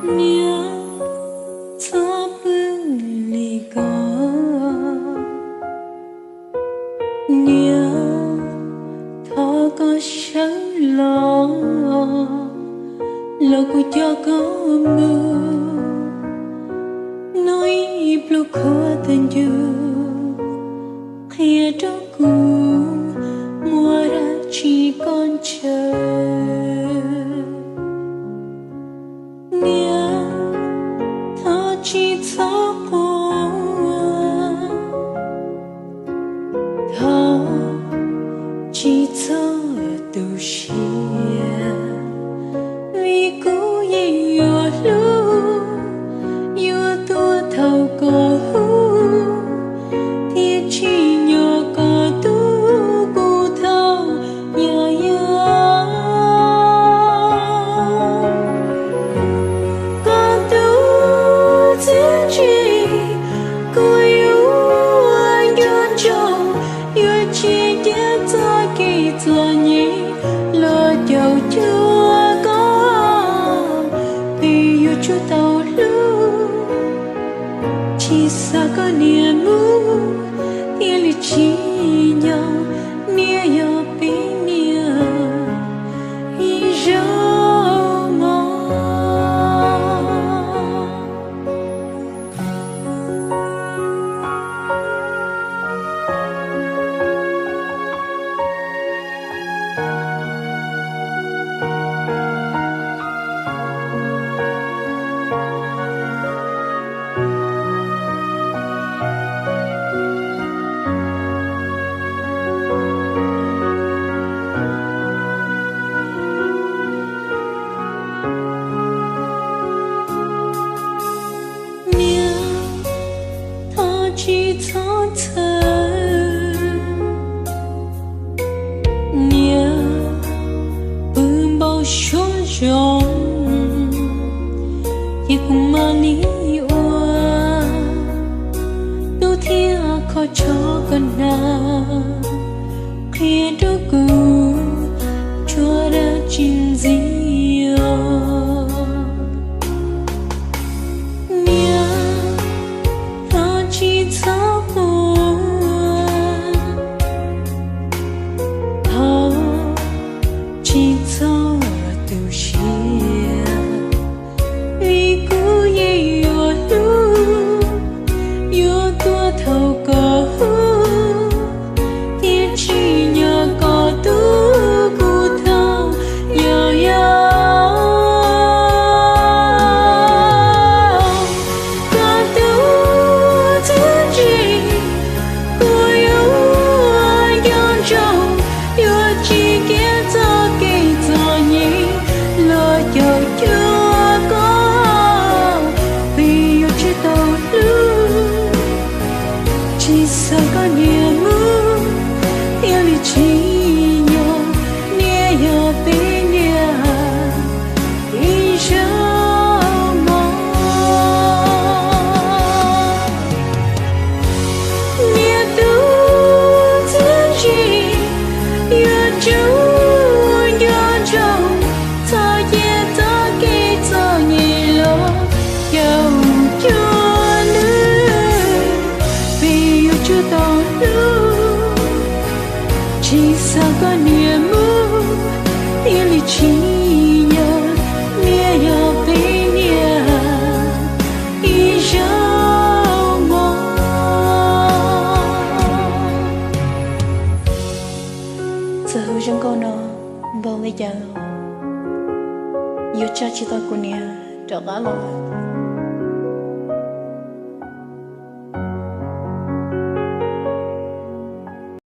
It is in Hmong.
Niam, txhob pw li ko. Niam, thov koj sawv los, los kuv coj koj mus noj ib pluag khuav tag ncug, qhia rau kuv muaj dab tsi koj ntshaw. Niam, thov tsis txhob quaj, thov tsis txhob tu siab, vim kuv yeej yuav hlub, yuav tuaj thaum koj hu, thiab tsim nyog koj tu kuv thaum yog yog. Koj tus txiaj ntsig kuv yuav nco ntsoov, yuav tsis cia txoj kev txom nyem los caum cuag koj, vim yuav tsum tau hlub. Tsis xav koj niam mus thiaj li tsim nyog, niam yog peb niam ib zaug mog. Niam, thov tsis txhob txhawj, niam pw npau suav zoo, ces kuv mam li ua tub thiab kho tshoob koj na, qhia rau kuv tsuas dab tsi ntxiv os. Niam, thov tsis txhob quaj, thov tsis txhob tu siab, vim kuv yeej yuav hlub, yuav tuaj thaum koj hu, thiab tsim nyog koj tu kuv thaum yog yog. Koj tus txiaj ntsig kuv yuav nco ntsoov, yuav tsis cia txoj kev txom nyem los caum cuag koj, vim yuav tsum tau hlub. Tsis xav koj niam mus thiaj li tsim nyog, niam yog peb niam ib zaug mog. Niam tus txiaj ntsig yuav tsum nco ntsoov, txhob cia txoj kev txom nyem los caum cuag nws, vim yuav tsum tau hlub. Tsis xav koj niam mus thiaj li tsim nyog, niam yog peb niam ib zaug mog. Txawm hauv zoo nkauj no npaum li cas los yuav tsa tsis tau kuv niam rov qab los.